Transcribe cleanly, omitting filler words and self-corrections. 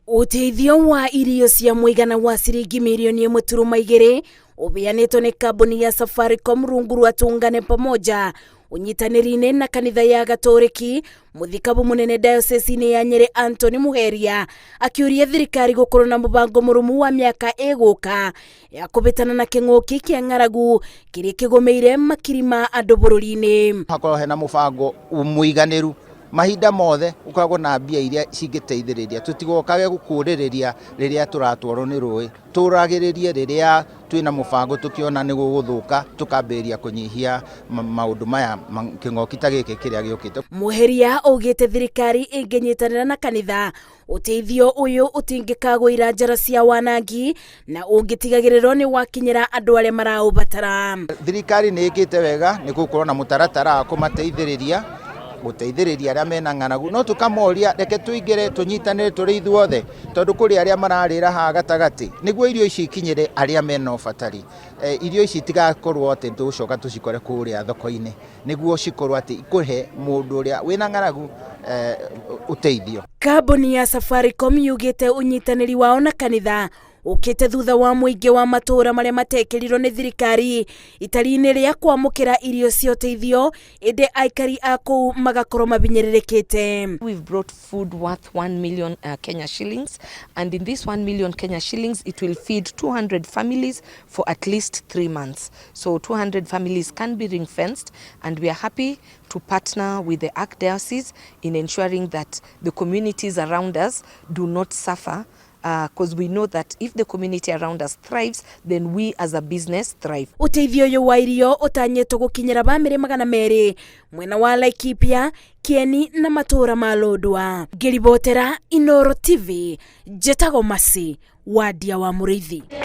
Ũteithio wa irio cia mũigana wa ciringi mirioni 1.2 ũbeanĩtwo nĩ kambuni ya Safaricom rungu rwa Tuungane Pamoja ũnyitanĩri-inĩ na kanitha ya Gatoreki. Mũthikabu mũnene diocese-inĩ ya Nyĩrĩ Anthony Muheria akĩũria thirikari gũkorwo na mũbango mũrũmu wa mĩaka ĩgũka ya kũbĩtana na kĩng'ũki kĩa ng'aragu kĩrĩa kĩgũmĩire makiri ma andũ bũrũri-inĩ. Hakorwo hena mũbango mũiganĩru mahinda mothe, ũkoragwo na mbia iria cingĩteithĩrĩria, tũtigokage gũkũrĩrĩria rĩrĩa tũratwarwo nĩ rũĩ, tũragĩrĩrie rĩrĩa twĩna mũbango, tũkĩona nĩ gũgũthũka tũkambĩrĩria kũnyihia maũndũ maya, kĩng'oki ta gĩkĩ kĩrĩa gĩũkĩte. Muheria augĩte thirikari ĩngĩnyitanĩra na kanitha, ũteithio ũyũ ũtingĩkagũira njara cia wanangi na ũngĩtigagĩrĩrwo nĩ wakinyĩra andũ arĩa maraũbatara. Thirikari nĩ ĩkĩte wega nĩ gũkorwo na mũtaratara wa kũmateithĩrĩria, gũteithĩrĩria arĩa mena ng'aragu, no tũkamoria reke tũingĩre tũnyitanĩre tũrĩ ithuothe, tondũ kũrĩ arĩa mararĩra haha gatagatĩ, nĩguo irio ici ikinyĩre arĩa mena ũbatari. Irio ici itigakorwo atĩ tũgũcoka tũcikore kũrĩa thoko-inĩ, nĩguo cikorwo atĩ ikũhe mũndũ ũrĩa wĩna ng'aragu ũteithio. Kambuni ya Safaricom yugĩte ũnyitanĩri wao na kanitha ũkĩte thutha wa mũingĩ wa matũũra marĩa matekĩrirwo nĩ thirikari itari-inĩ rĩa kwamũkĩra irio cia ũteithio, ĩndĩ aikari a kũu magakorwo mabinyĩrĩrĩkĩte. We've brought food worth 1 million Kenya shillings, and in this 1 million Kenya shillings it will feed 200 families for at least 3 months. So 200 families can be ring fenced, and we are happy to partner with the Archdiocese in ensuring that the communities around us do not suffer, because we know that if the community around us thrives, then we as a business thrive. Ũteithio ũyũ wa irio ũtanyĩtwo gũkinyĩra bamĩrĩ 200 mwena wa Laikipia, Kieni na matũũra ma Lodwar. Ngĩribotera Inooro TV, njĩtagwo Masi Wadia wa Mũrĩithi.